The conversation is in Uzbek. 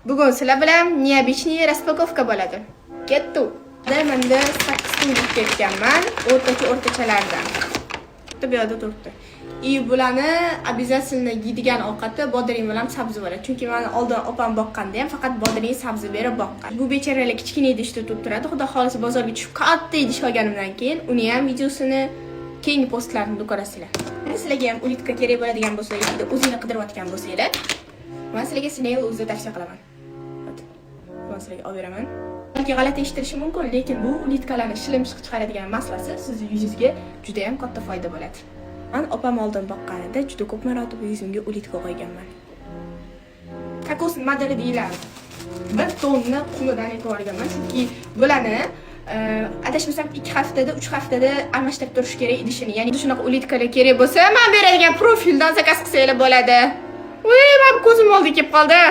Bugun sizlar bilan необычный распаковка bo'ladi. Ketdik. Menda 8 ta улитка etganman, o'rtacha o'rtachalardan. Bitta bu yoqda turibdi. И bularni обязательно yeydigan ovqati bodring bilan sabzi bo'ladi. Chunki mani oldin opam boqqanda ham faqat bodring, sabzi berib boqqan. Bu becharalar kichkina idishda turib turadi. Xudo xohlasa, bozorga tushib katta idish olganimdan keyin uni ham videosini keyingi postlarimda ko'rasizlar. Sizlarga ham улитка kerak bo'ladigan bo'lsa yoki o'zinglar qidirayotgan bo'lsanglar, man sizlarga Snail o'zi tavsiya qilaman. Вот. Man sizlarga olib beraman. Balki g'alati eshitilishi mumkin, lekin bu улитка larni shilimshiq chiqaradigan масло si sizni yuzingizga juda ham katta foyda bo'ladi. Man opam oldin boqqanida juda ko'p marotaba yuzimga улитка qo'yganman. Kokos nimadir deyiladi. 1 tonna qumidan aytib yuborganman, chunki bularni adashmasam 2 haftada, 3 haftada almashtirib turish kerak idishini. Ya'ni shunaqa улитка lar kerak bo'lsa, man beradigan profildan заказ qilsanglar bo'ladi. Uy, man ko'zim oldiga kelib qoldi.